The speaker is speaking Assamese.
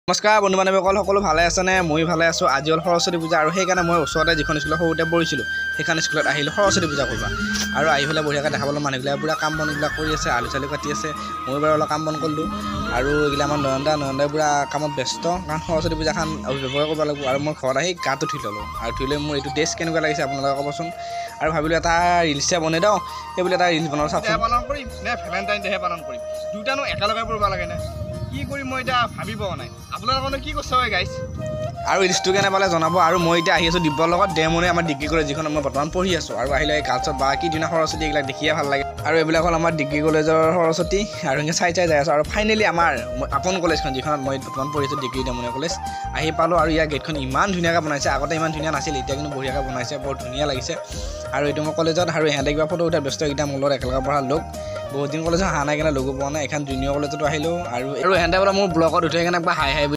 নমস্কাৰ বন্ধু বান্ধৱীসকল, সকলো ভালে আছেনে? ময়ো ভালে আছোঁ। আজি হ'ল সৰস্বতী পূজা আৰু সেইকাৰণে মই ওচৰতে যিখন স্কুলত সৰুতে পঢ়িছিলোঁ, সেইখন স্কুলত আহিলোঁ সৰস্বতী পূজা কৰিব। আৰু আহি পেলাই বঢ়িয়াকৈ দেখা পালোঁ, মানুহবিলাক পূৰা কাম বনবিলাক কৰি আছে, আলু চালু কাটি আছে। ময়ো বাৰু অলপ কাম বন কৰিলোঁ। আৰু এইগিলা আমাৰ নয়নদা, নয়নদাই পূৰা কামত ব্যস্ত, কাৰণ সৰস্বতী পূজাখন অভিভাৱকে কৰিব লাগিব। আৰু মই ঘৰত আহি গাটো ধুই ল'লোঁ আৰু ধুই লৈ মোৰ এইটো ড্ৰেছ কেনেকুৱা লাগিছে আপোনালোকে ক'বচোন। আৰু ভাবিলোঁ এটা ৰিলচে বনাই দিওঁ, সেই বুলি এটা ৰিলচ বনাওঁ, চাওকচোন। ডে পালন কৰিম নে ভেলেণ্টাইন ডেহে পালন কৰিম? দুটানো একেলগে কৰিব লাগেনে? কি কৰিম মই এতিয়া ভাবি পোৱা নাই। আপোনালোকেনো কি কৰিছে হয় গাইছ? আৰু ৰিলচটো কেনে পালে জনাব। আৰু মই এতিয়া আহি আছোঁ দিব্যৰ লগত, দেমনে আমাৰ ডিগ্ৰী কলেজ, যিখন মই বৰ্তমান পঢ়ি আছোঁ। আৰু আহিলে এই গাৰ্লছত বা কি ধুনীয়া সৰস্বতী, এইবিলাক দেখিয়ে ভাল লাগে। আৰু এইবিলাক হ'ল আমাৰ ডিগ্ৰী কলেজৰ সৰস্বতী। আৰু এনেকৈ চাই চাই যাই আছোঁ আৰু ফাইনেলি আমাৰ আপোন কলেজখন, যিখনত মই বৰ্তমান পঢ়িছোঁ, ডিগ্ৰী দেমনীয়া কলেজ আহি পালোঁ। আৰু ইয়াৰ গেটখন ইমান ধুনীয়াকৈ বনাইছে, আগতে ইমান ধুনীয়া নাছিল, এতিয়া কিন্তু বঢ়িয়াকৈ বনাইছে, বৰ ধুনীয়া লাগিছে। আৰু এইটো মোৰ কলেজত আৰু ইহঁতে কিবা ফটো উঠাত ব্যস্ত। এইকেইটা মোৰ লগত একেলগে পঢ়া লোক, বহুত দিন কলেজত অহা নাই কাৰণে লগো পোৱা নাই। এখন জুনিয়ৰ কলেজতো আহিলোঁ আৰু ইহঁতে বোলে মোৰ ব্লগত উঠে কেনে কিবা হাই হাই।